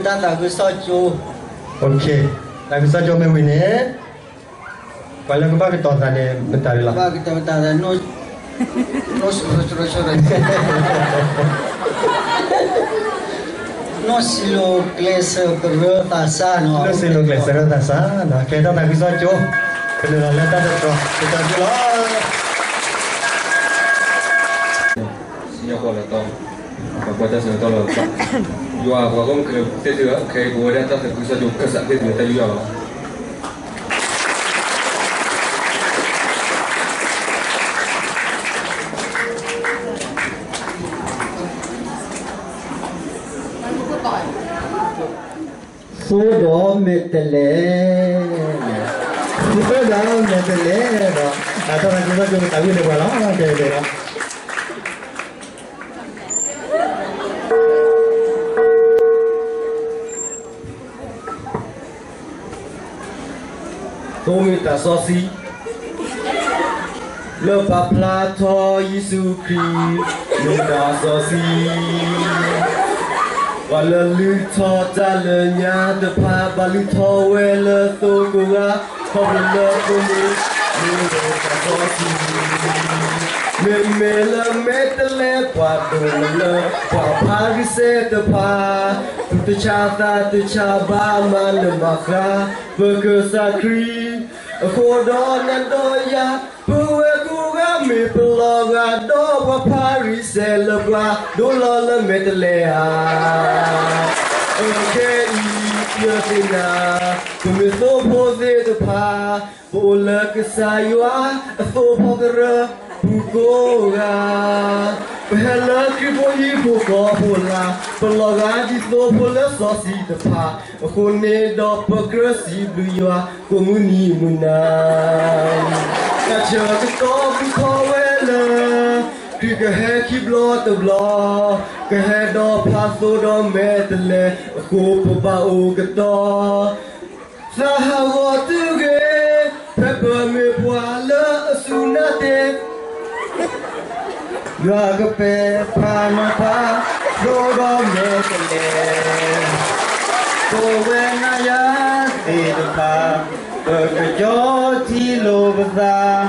တၢ်သးခုကစီၣ်ကၠိ, တၢ်သးခုကစီၣ်ကၠိမ့ၢ်ဝံၤန့ၣ်, ပှၤလၢကဘၣ်ကတီၤသးန့ၣ် မတၤတဂၤလဲၣ်, ဘၣ်ကတီၤသး, နီၢ်စံလိၤကျဲးစၢးကရၢသးစၢ်နီၤ, နီၢ်စံလိၤကျဲးစၢးကရၢသးစၢ်နီၤ, ကဲ တၢ်သးခုကစီၣ်ကၠိ, ကနုာ်လီၤလၢတၢ်တတြီ, ကတၢၢ်ကလီၤ စံၣ်ညီၣ်ကွီၢ်လၢတီ, ပှၤကွၢ်တၢ်ဆၢကတီၢ်လၢ, ယွၤပှၤဂီၢ်မုၢ်ကရၢသ့ၣ်သုဧၢ, ခဲအံၤပဝဲဒၣ်တၢ်သးခုကစီၣ်ကၠိ ကစၢ်သ့ၣ်သုတၢ်ယူးယီၣ်လီၤ. သိဒီးမဲာ်တဲးလဲး, သိဒီးမဲာ်တဲးလဲးဒီး, တၢ်သးခုကစီၣ်ကၠိ ပသးဝံၣ်န့ၢ်ပှၤလီၤ, ကဲကဲလီၤ. သိမ့ၢ်တၢ်စီဆှံ, လၢပာ်ဖျါထီၣ်ယ့ၣ်ၡူးခရံာ်, မ့ၢ်တၢ်စီဆှံ, ပှၤလၢလုၢ်ထီၣ်တၢ်လၢညါတဖၣ် ဘၣ်လုၢ်ထီၣ်ဝဲလၢသိကိးဂၤ, ခီဖျိလၢသိမ့ၢ်, မ့ၢ်တၢ်စီဆှံ မ့မ့ၢ်လၢမဲာ်တဲးလဲးပှၤဒိၣ်လၢ ပှၤဖၤရံၤၡဲတဖၣ်, သူၣ်တဆါသးတဆါဘၣ်မၤနၢၤမၤဃါ, ပကစၢ်ခရံာ်, အဃိဒီးနၤဒီးယၤ, ပဝဲကိးဂၤမ့ၢ်ပလီၤဂာ်ဒီးပှၤဖၤရံၤၡဲလၢပှၤဒိၣ်လီၤလၢမဲာ်တဲးလဲးဧါ. အခဲအံၤ, ယသ့ၣ်ညါ, ပမ့ၢ်သိဖိသ့ၣ်တဖၣ်, ပအိၣ်လၢကစၢ်ယွၤအသိဖိကရၢပူၤကိးဂၤ, ပဟဲလၢခရံာ်ဖိဟံၣ်ဖိဃီဖိအကျါ, ပလီၤဂာ်ဒ်သိဖိလၢစီဆှံတဖၣ်, အဃိန့ၣ်ဒီးပကြၢးစံးဘျုးယွၤကိးမုၢ်နံၤမုၢ်နၤ, တၢ်ဆၢကတီၢ်ပူၤထီၣ်ဝဲလၢ ခရံာ်ကဟဲခံဘျီတဘျီ, ကဟဲဒီးဖးသိဒီးမဲာ်တဲးလဲးအဃိ ပဘၣ်အိၣ်ကတီၤ သးဟးဂီၤတဂ့ၤ, ဖဲပမ့ၢ်ပှၤလၢအစူၢ်နာ်သ့, ယွၤကပဲာ်ဖးနီၤဖးသိဒီးမဲာ်တဲးလဲး, ပဝဲနၤယၤသ့ၣ်တဖၣ်, ပကကၠီထံလိာ်ပသး,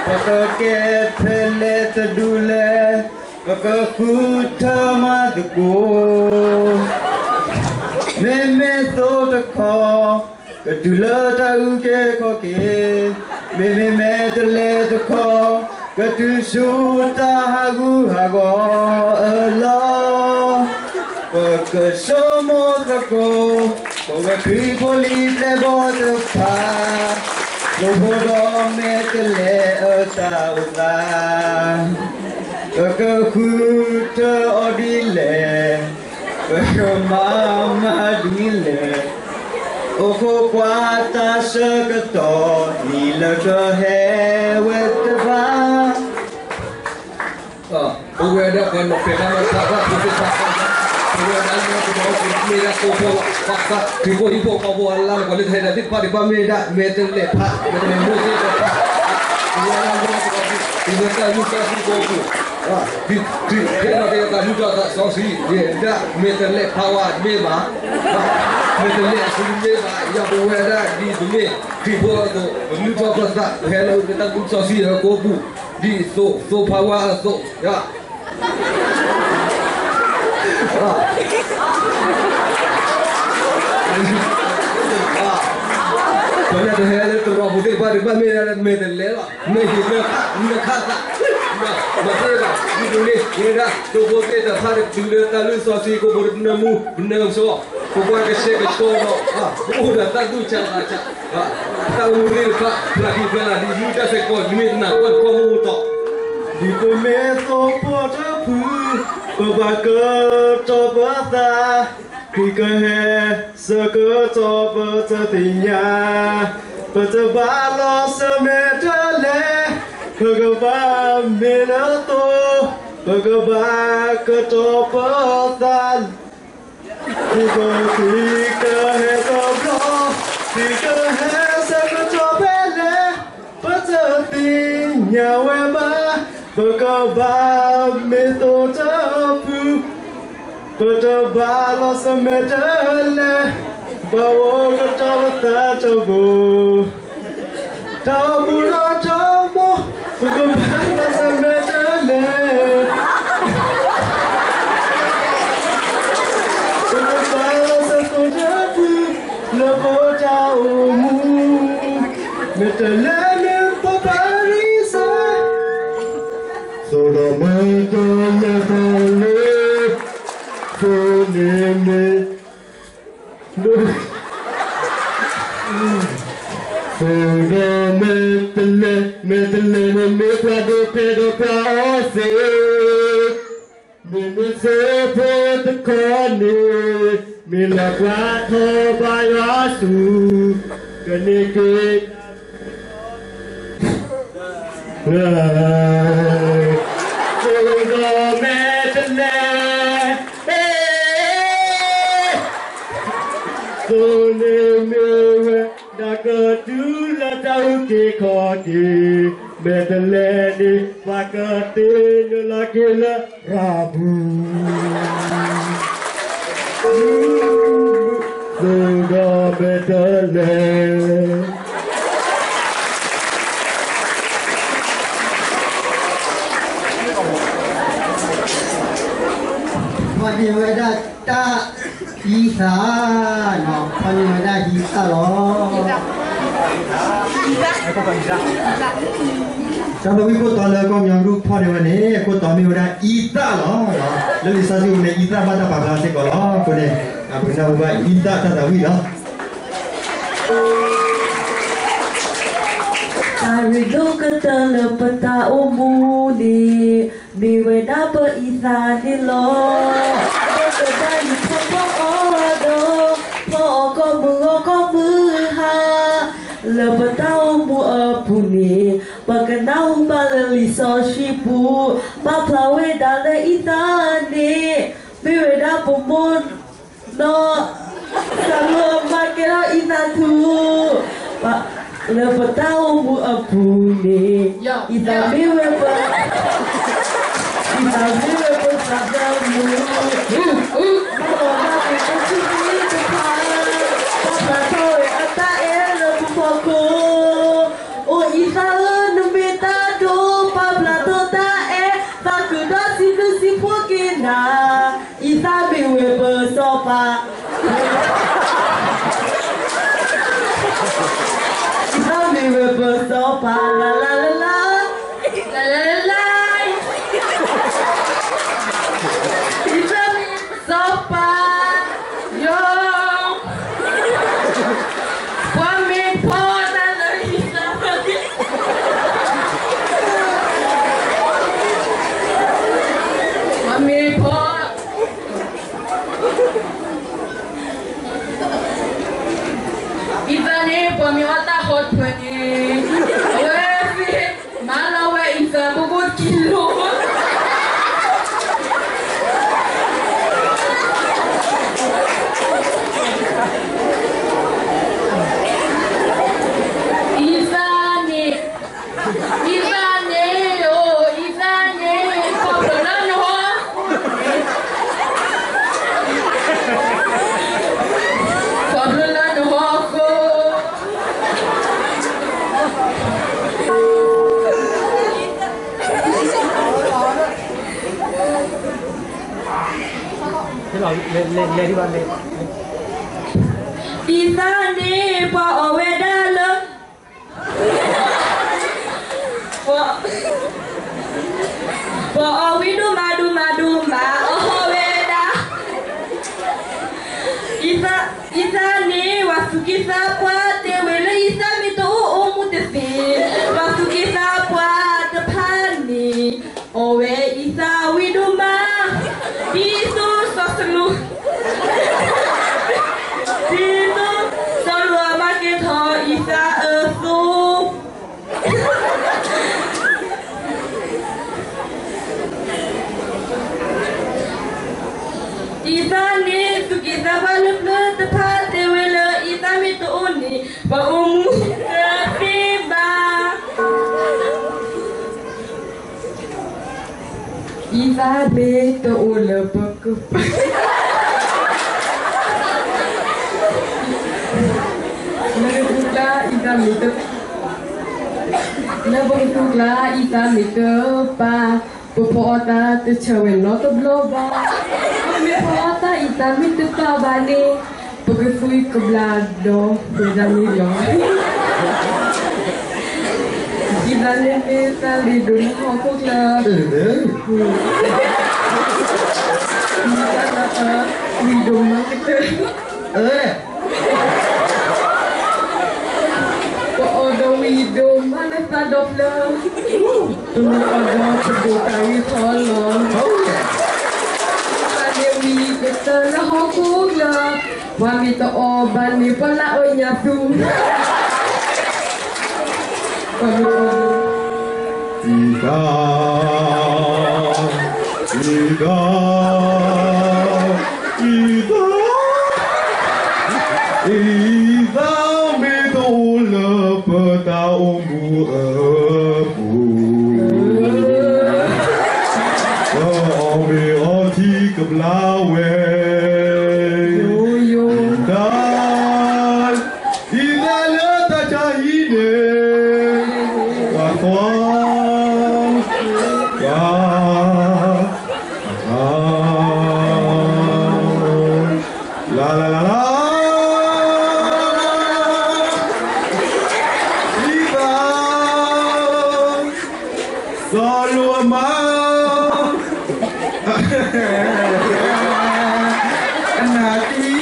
ပကကဲဖဲလဲၣ်တဒူၣ်လဲၣ်, ပကဃုထၢမၤသကိး, မ့မ့ၢ်သိတခီ ကတုၤလၢတၢ်အုၣ်က့ၤခီၣ်က့ၤ, မ့မ့ၢ်မဲာ်တဲးလဲးတခီ, ကတုၤဆူတၢ်ဟးဂူာ်ဟးဂီၤအလီၢ်, ပကဆိကမိၣ်သကိး, ပဝဲခရံာ်ဖိလံၤပျဲၢ်ဘီၣ်တဖၣ်, သိဖိဒီးမဲာ်တဲးလဲးအတၢ်အိၣ်သး, ပကဃုထၢအီၤဒ်လဲၣ်, ပကမၤမၤဒ်လဲၣ်, အိၣ်ခိးကွၢ်တၢ်ဆၢကတီၢ်နံၤလၢကဟဲဝဲတဖၣ်, ပဝဲဒၣ်ပှၤနီၤဖးတၢ်မၤတၢ်ဘၣ်ဖိသ့ၣ်တဖၣ်, ပဝဲဒၣ်လၢပဒီပုၢ်မ့ၢ်ဒၣ်သိဖိလီၤ, ပှၤခရံာ်ဖိဟံၣ်ဖိဃီဖိအလါလၢပှၤလၢတဟဲဒၣ်သ့ၣ်တဖၣ်ဒံးဘၣ်မ့ၢ်ဒၣ် မဲာ်တဲးလဲးဖး, မဲာ်တဲးလဲးမိၢ်သ့ၣ်တဖၣ်, ပဝဲဒၣ်လၢပဒီပုၢ်, ပဝဲတၢ်မုၢ်တၢ်ခုၣ်ဖိပူၤ, ဒ်ခရံာ်ဖဲလီၤက့ၤအသးလုၢ်ထီၣ်သးစီဆှံ, ယဲဒၣ်မဲာ်တဲးလဲးဖးဝဲမ့ၢ်ဘၣ်, မဲာ်တဲးလဲးအဆူမ့ၢ်ဘၣ်, ယပဝဲဒၣ်ဒ်ပမ့ၢ်ခရံာ်ဖိအသိး ပလုၢ်ထီၣ်ပသး ပဟဲလၢပတၢ်မုၢ်စီဆှံအကိာ်ပူၤ, ဒ်သိသိဖးဝဲအသိး, ပှၤလၢတဟဲလၢတရီပူၤသ့ၣ်တဖၣ်ဒံးဘၣ်မ့ၢ်ဒၣ်မဲာ်တဲးလဲးလီၤ, နဟ့ၣ်လၢခါ, နခါသး, မၤသ့ဘၣ်, ဒ်သိးန့ၣ် မ့ၢ်ဒၣ်သိဖိသ့ၣ်တဖၣ်တတုၤလၢတၢ်လုၢ်စီဆှံကိာ်ပူၤ ပနၢမူ ပနၢကဆှီ, ပကွၢ်ကဆှဲကဆှီဒီး ပအိၣ်ဒီးတၢ်သူၣ်ဆးသးဆး, တၢ်အိၣ်မူသ့ၣ်တဖၣ် ဖျါဒံးဖျါလၢ်ဒံး မူတၢ်ဆဲးကီး မ့ၢ်တနၢ်ပၢၢ်တခီမ့ၢ်အိၣ်တီၢ်, ဒ်ပမ့ၢ်သိဖိတဖု ပဘၣ်ကတီၤပသး, ခရံာ်ကဟဲဆၢကတီၢ်ပတသ့ၣ်ညါ, ပတဘၣ်လီၤစၢၤမဲာ်တဲးလဲး, ပကဘၣ်မ့ၢ်လၢသိ, ပကဘၣ်ကတီၤပသး, ဒ်သိးခရံာ်ကဟဲတဘျီ, ခရံာ်ကဟဲဆၢကတီၢ်ဖဲလဲၣ်, ပတသ့ၣ်ညါဝဲဘၣ်, ပကဘၣ်မ့ၢ်သိတဖု ပတဘၣ်လီၤစမဲာ်တလဲ, ဘၣ်အိၣ်ကတီၤလၢသးတဘိ, တၢ်အိၣ်မူလီၤတမီ, ပကဘၣ်လီၤစမဲာ်တလဲ, ပကဘၣ်လီၤစသိးတဖု, လၢပတၢ်အိၣ်မူ, မဲာ်တလဲမ့ၢ်ပပၢ်ရံစၢ် သိၣ်ဒီးမဲာ်တလဲတၢ်လၢ သိၣ်န့ၣ်မ့ၢ် သိၣ်ဒီးမဲာ်တလဲ, မဲာ်တလဲန့ၣ်မ့ၢ်ပှၤဒိးဖဲဒီးပှၤအီသံး, မ့မ့ၢ်စ့ဖိတခီန့ၣ်, မ့ၢ်လီၤပှၤထီၣ်ဘါယွၤဆူၣ်, ကန့ၢ်က့ၤ သိၣ်ဒီးမဲာ်တလဲ, သိၣ်န့ၣ်မ့ၢ်ဝဲဒၣ်ကတုၤလၢတၢ်အုၣ်က့ၤခီၣ်က့ၤ, မဲာ်တလဲန့ၣ် ပှၤကသ့ၣ်နီၣ်လီၤက့ၤလၢရၤပူၤ, သိၣ်ဒီးမဲာ်တလဲ ဖီၣ်န့ၢ်ဝဲဒၣ်တၢ်အံသၣ်, ဖီၣ်န့ၢ်ဝဲဒၣ်အံသၣ်လီၤ. တၢ်သးဝံၣ်ခိၣ်တီလၢကီၢ်ကညီကရူၢ်ဖီၣ်န့ၢ်ဝဲန့ၣ် ခိၣ်တီမ့ၢ်ဝဲဒၣ်အံသၣ်လီၤ. လၢလံာ်စီဆှံပူၤန့ၣ် အံသၣ်ဘၣ်တၢ်ပာ်ဖျါစ့ၢ်ကီးလီၤ. အဃိန့ၣ် ပကနၢ်ဟူဘၣ်အံသၣ်တၢ်သးဝံၣ်လီၤ. တၢ်ရ့ဒိၣ်ကတၢၢ်လၢပတၢ်အိၣ်မူန့ၣ် မ့ၢ်ဝဲဒၣ်ပအံသၣ်န့ၣ်လီၤ. ပကဘၣ်ယူၤထီၣ်ဖီၣ်အီၤဒီး ဖီၣ်အီၤကိးမုၢ်ဂီၤကိးမုၢ်ဟါ, လၢပတၢ်အိၣ်မူအပူၤန့ၣ် ပကနၢ်ဟူဘၣ်လၢလံာ်စီဆှံပူၤ ပာ်ဖျါဝဲဒၣ်လၢအံသၣ်န့ၣ် မ့ၢ်ဝဲဒၣ်ပမိၢ် ဒီး စးလိမၤကဲထီၣ်အံသၣ်ထူ, လၢပတၢ်အိၣ်မူအပူၤန့ၣ် အံသၣ်မ့ၢ်ဝဲပ, အံသၣ်မ့ၢ်ဝဲပသးသမူ, ဘၣ်လီၤဘၣ်က့ၤပဆူၣ်ချ့တဖၣ်, ပာ်ဖျါထီၣ်ဝဲအတၢ်အဲၣ်လၢပဖီခိၣ်, အိၣ်အံသၣ်ဧၢ နမ့ၢ်တၢ်ဒိၣ် ပာ်ဖျါထီၣ်တၢ်အဲၣ်, သးခုဒီးစံးဘျုးစံးဖှိၣ်က့ၤနၤ, အံသၣ်မ့ၢ်ဝဲပစီၤပၤ, အံသၣ်မ့ၢ်ဝဲပစီၤပၤ လၢလၢလၢလၢ, လၢလၢလၢလၢ, အံသၣ်မ့ၢ်ပစီၤပၤ, ယိၤ ပှၤမ့ၢ်ဖီၣ်တၢ်လၢအံသၣ်, ပှၤမ့ၢ်ဖီၣ် အံသၣ်န့ၣ် ပှၤမ့ၢ်အီၣ်တၢ်ဟီၣ်ထွဲန့ၣ်, အဝဲသ့ၣ်မၤလီၤဝဲအံသၣ် ပကိၣ်တကံလိၤ အံသၣ်န့ၣ်, အံသၣ်န့ၣ်, အိၣ်အံသၣ်န့ၣ်, ခီဖျိလၢနဟီၣ်, ခီဖျိလၢနဟီၣ်ခိၣ် အံသၣ်န့ၣ် ပှၤအီၣ်ဝဲဒၣ်လၢ ပှၤ, ပှၤအီၣ်ဝံၤဒိၣ်မးဒိၣ်မးဒိၣ်မး အဟီၣ်ဝဲဒၣ်, အံသၣ်, အံသၣ်န့ၣ် ပှၤသူၣ်က့သးပှၢ်တဲဝဲလၢအံသၣ်မ့ၢ်တအိၣ်အိၣ်မူတသ့, ပှၤသူၣ်က့သးပှၢ်တဖၣ်န့ၣ် အီၣ်ဝဲအံသၣ်ဝံၤဒိၣ်မး, ဒ်သိးစီၤစလူး, ဒ်သိးစီၤစလူးအမၤကဲထီၣ်အံသၣ်အသိး အံသၣ်န့ၣ် သူၣ်က့သးပှၢ်လၢပျၢၤတဖၣ်တဲဝဲလၢ အံသၣ်မ့ၢ်တအိၣ်န့ၣ် ပအိၣ်မူတသ့ဘၣ်. အံသၣ်မ့ၢ်တအိၣ်လၢပ က လၢပကသူကျါအံၤတၢ်မ့ၢ်တ လၢပကသူကျါအံၤတၢ်မ့ၢ်တပၢ်, ပဖီအီၣ်တၢ်တဆၢဝဲနီတဘျီဘၣ်. ပမ့ၢ်ဖီအီၣ်တၢ်အံၤတၢ်မ့ၢ်တပၢ်ဘၣ်န့ၣ်, ပကသူအံၤကဘျါဒီးဝဲဒၣ်န့ၣ်လီၤ. အံၤတၢ်န့ၣ်မ့ၢ်တၢ်ရ့ဒိၣ်လၢဟီၣ်ခိၣ်ချၢ, မ့ၢ်တၢ်လၢအဝံၤဒိၣ်မးကတၢၢ် ပအီၣ်ဒီးဝံၤဒိၣ်မးလၢသးဒီဖျၢၣ်, ပမ့ၢ်အီၣ်ဒီးပဒိၣ်တၢ်ဂ့ၤထီၣ်လီၤ. တၢ်န့ၣ်ဝံၤကတၢၢ်လၢဟီၣ်ခိၣ်ချၢ, ပှၤမ့ၢ်တအီၣ်ဘၣ်န့ၣ် ပှၤလၢအအၢညါသူ ပှၤမ့ၢ်အီၣ် အံသၣ်, အံသၣ်, အံသၣ်, အံသၣ်မ့ၢ်တအိၣ်လၢပတၢ်အိၣ်မူအပူၤ, ပအီၣ်မ့ၤအီထံကဘျါဝဲ, အံသၣ် အံသၣ်လၢတၢ်တၢ်အံၤန့ၣ်, ပှၤသီ, ပှၤ, လၢလၢလၢလၢ, အံသၣ် စီၤလိာ်အမါ, အနၢ်တံၢ်,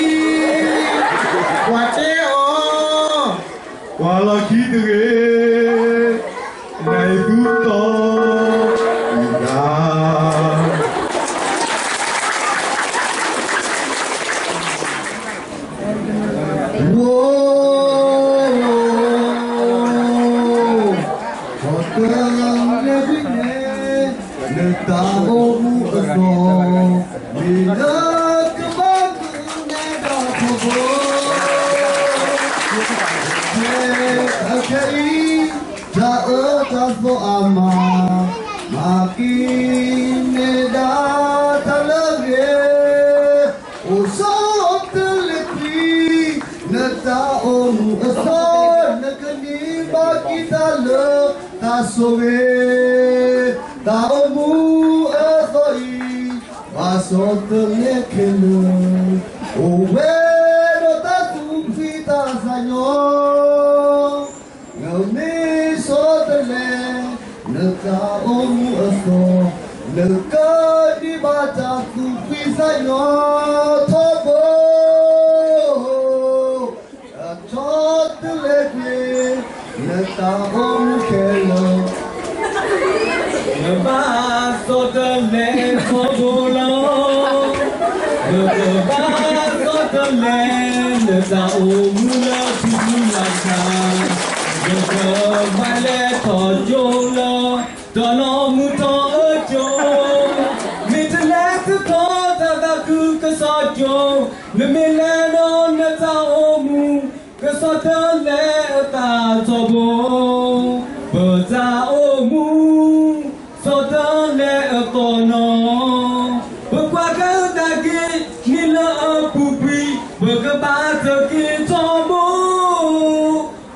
ပှၤတဲအီၤ, ပှၤလီၢ်ခံတဂ့ၤ, နအံၤသူတီၤ, အံသၣ် ဝိ, ဟီၣ်တၢ်လဲၤဒ်န့ၣ်, နတၢ်အိၣ်မူအသီ, မ့ၢ်လၢကဘၣ်မုာ်နဲဒၣ်ထီဘိ, ခဲအံၤ, တၢ်အၢတၢ်သီအါမး, မၤက့ၤနဲဒၣ်တၢ်လၢအဂ့ၤ, အိၣ်ဆီတလဲကွံာ်, နတၢ်အိၣ်မူအသီ, နကန့ၢ်ဘၣ်က့ၤတၢ်လၢတၢ်ဆိၣ်ဂ့ၤ, တၢ်အိၣ်မူအသီအံၤ, ဘၣ်ဆီတလဲခဲလၢာ်, အိၣ်ဝဲဒီးတၢ်သူၣ်ဖှံသးညီ နမ့ၢ်ဆီတလဲ, နတၢ်အိၣ်မူအသီ, နကဒံးဘၣ်တၢ်သူၣ်ဖှံသးညီထီဘိ, အဆီတလဲကွံာ်, နတၢ်အိၣ်မူခဲလၢာ် နဘၣ်ဆီတလဲထီဘိလီၤ. နကဘၣ်ဆီတလဲ, နတၢ်အိၣ်မူလၢထူလၢကၤ, နကဘၣ်လဲၤထီၣ်ကၠိလၢ တီၢ်နီၢ်မုၢ်ထီၣ်အကၠိ, မ့ၢ်တလဲၤဆူထီၣ်တၢ်သးခုကစီၣ်ကၠိ, နမ့ၢ်လဲၤဒီးနတၢ်အိၣ်မူ, ကဆီတလဲအသးထီဘိ, ပတၢ်အိၣ်မူ ဆီတလဲအသီနီၤ, ပကွၢ်ကဒါက့ၤ မ့ၢ်လၢအပူၤကွံာ်, ပကဘၣ်တက့ၤထီဘိ,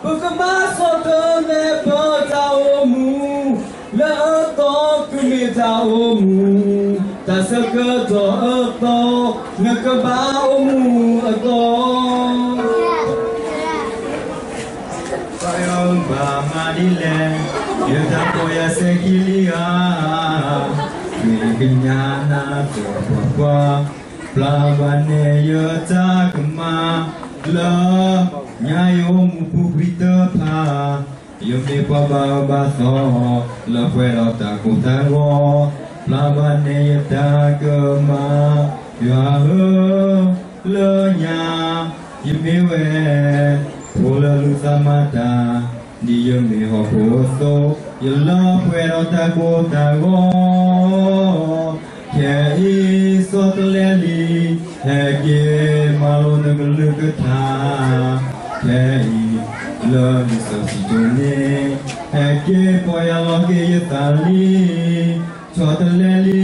ပကဘၣ်ဆီတလဲပတၢ်အိၣ်မူ, လၢအသီကမ့ၢ်တၢ်အိၣ်မူ, တၢ်ဆၢကတီၢ်အသီ, နကဘၣ်အိၣ်မူအသီ ပှၤအၢဘၣ်မၤဒ်လဲၣ်, ယတၢ်ပီၢ်ယၤစဲးခံလံဧါ, မ့ၢ်ကညးနၤသပှၢ်ပှၢ်, ပျၢ်ဘၣ်န့ၣ်ယတၢ်ကမၣ်, လၢ ညါယအိၣ်မူပူၤကွံာ်တဖၣ်, ယမ့ၢ်ပှၤဘၣ်အၢဘၣ်သီ, လၢပှဲၤဒီးတၢ်ကိၢ်တၢ်ဂီၤ, ပျၢ်ဘၣ်န့ၣ်ယတၢ်ကမၣ်, ယွၤဧၢ, လၢညါ ယမ့ၢ်ဝဲ ဖိလၢလူၤသးမၤတၢ်, ဒ်ယမ့ၢ်ဟီၣ်ခိၣ်အသိး, ယလၢပှဲၤဒီးတၢ်ကိၢ်တၢ်ဂီၤ, ခဲအံၤဆီတလဲလံ, ဟဲက့ၤမၤလိနကလုၢ်ကထါ, ခဲအံၤ လၢနစီဆှံကၠိန့ၣ်, ဟဲက့ၤပီၢ်ယၢ်လီၤက့ၤယသးလံ, ဆီတလဲလံ,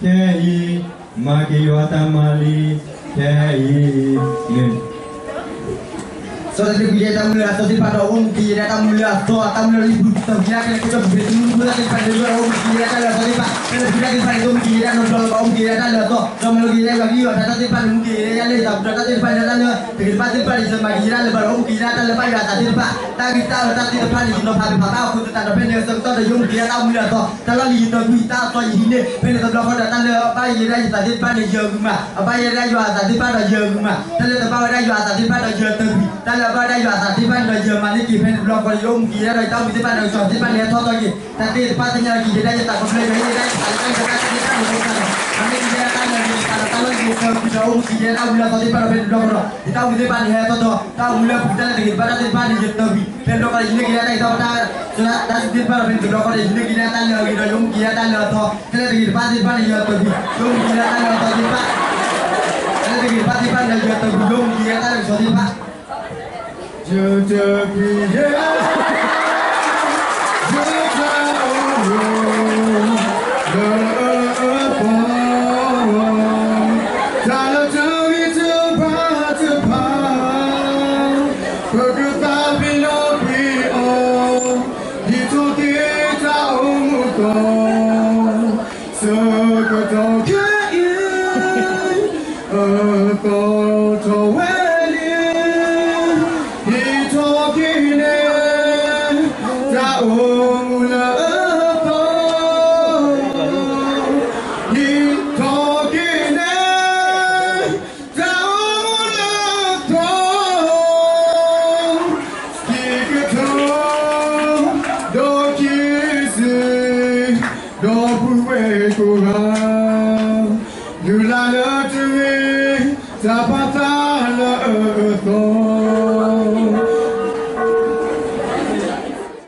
ခဲအံၤ မၤက့ၤယွၤတၢ်မၤလံ, ခဲအံၤ, မ့ၢ် စီၤတၢ်သ့ၣ်တဖၣ် တၢ်မူလၢအသီသ့ၣ်တဖၣ်ဒီး အိၣ်မူက့ၤယဲဒၣ်တၢ်မူလၢအသီ, တၢ်မူလၢလံာ်ပူၤတဖျၢၣ် ကဲကဲကဲ ပှၤတမူဖိသၣ်သ့ၣ်တဖၣ်န့ၣ် အိၣ်မူက့ၤယဲဒၣ်တၢ်လၢအသီသ့ၣ်တဖၣ်, ဖဲန့ၣ်ပှၤတၢ်သ့ၣ်တဖၣ်န့ၣ် အိၣ်မူက့ၤယဲဒၣ်နီၢ်ဒီလီၤဘၣ် အိၣ်မူက့ၤယဲဒၣ်တၢ်လၢအသီ, ဒီးမၤလိက့ၤယဲဒၣ်ယွၤကလုၢ်အီၣ်တၢ်သ့ၣ်တဖၣ်န့ၣ် မူက့ၤယဲဒၣ်ယဲလၢယသးပူၤဒီး တၢ်သ့ၣ်တဖၣ်န့ၣ် တၢ်လၢ တဂ့ၤတဖၣ်သ့ၣ်တဖၣ်န့ၣ် ယမၤက့ၤယဲဒၣ်လၢဘၣ်ဒီး အိၣ်မူက့ၤယဲဒၣ်တၢ်လၢဘၣ်ယွၤအသးသ့ၣ်တဖၣ်, တၢ်ဂံၢ်တၢ်အၢတၢ်သ့ၣ်တဖၣ်န့ၣ် ယနီၤဖးသ့ၣ်တဖၣ်ဘၣ်အဃိသတးဒီး ဖဲန့ၣ်အဆၢကတီၢ်ဒီး ယအိၣ်မူက့ၤယဲဒၣ်တၢ်အိၣ်မူလၢအသီ, တၢ်လီၢ်လံၤယတၢ်ကွံတၢ်အသီယဟံးန့ၢ်, ဖဲန့ၣ်တဘျီဃီဒီး တၢ်လၢအဘၣ်ယဲဒၣ်ယသးသ့ၣ်တဖၣ်န့ၣ် ယဂုာ်မၤ, အဘၣ်ယဲဒၣ်ယွၤအသးသ့ၣ်တဖၣ်ဒီးယဂုာ်မၤ, တၢ်လၢတဘၣ်ဝဲဒၣ်ယွၤအသးသ့ၣ်တဖၣ်ဒီးယတၢ်ကွံ, တၢ်လၢအဘၣ်ဝဲဒၣ်ယွၤအသးသ့ၣ်တဖၣ်န့ၣ်ဒီးယမၤန့ၢ်က့ၤ, ဖဲန့ၣ်တဘျီဃီဒီး ယအိၣ်မူက့ၤယဲဒၣ်ဒီး ယတၢ်အိၣ်မူသ့ၣ်တဖၣ်န့ၣ် ကဆှီသ့ၣ်တဖၣ်န့ၣ် ဟဲထီၣ်ထီက့ၤ, တၢ်သ့ၣ်တဖၣ်သ့ၣ်ညါလီၤက့ၤယဲဒၣ်ယသးကဖျၢၣ် ယဟ့ၣ်ယဲဒၣ်ယသးလၢတၢ်ဂံၢ်တၢ်ဘါတၢ်သ့ၣ်တဖၣ်န့ၣ် မၤန့ၢ်က့ၤယဲဒၣ်တၢ်လၢယတၢ်မူလၢအသီ, ဒီးအိၣ်မူက့ၤယဲဒၣ်တၢ်မူလၢအသီသ့ၣ်တဖၣ်ဒီး ဖဲန့ၣ်တဘျီဃီဒီး ယတၢ်အိၣ်မူသ့ၣ်တဖၣ်န့ၣ် ဟဲထီၣ်ထီ, တၢ်အိၣ်မူလၢအပူၤ တၢ်လၢတဂ့ၤတဖၣ်တၢ်သ့ၣ်တဖၣ်န့ၣ် ယတၢ်ကွံ, ဖဲန့ၣ်တဘျီဃီဒီး ယန့ၢ်က့ၤယဲဒၣ်တၢ်ဂံၢ်တၢ်ဘါတၢ် တၢ်သ့ၣ်တဖၣ်ဒီး ဖဲန့ၣ်တဘျီဃီဒီး ယန့ၢ်က့ၤယဲဒၣ်တၢ်လၢအဂ့ၤဒီး ယအိၣ်မူက့ၤယဲဒၣ်တၢ်လၢအသီ, တၢ်လၢတဂ့ၤတဖၣ်သ့ၣ်တဖၣ်န့ၣ် ယတၢ်ကွံ, ယအိၣ်မူက့ၤယဲဒၣ်တၢ်လၢအသီသ့ၣ်တဖၣ်, တၢ်လၢတဂ့ၤတဖၣ်သ့ၣ်တဖၣ်န့ၣ် ယတၢ်ကွံ, ယအိၣ်မူက့ၤယဲဒၣ်တၢ်လၢကဆှီသ့ၣ်တဖၣ်, ယတၢ်ကွံယဲ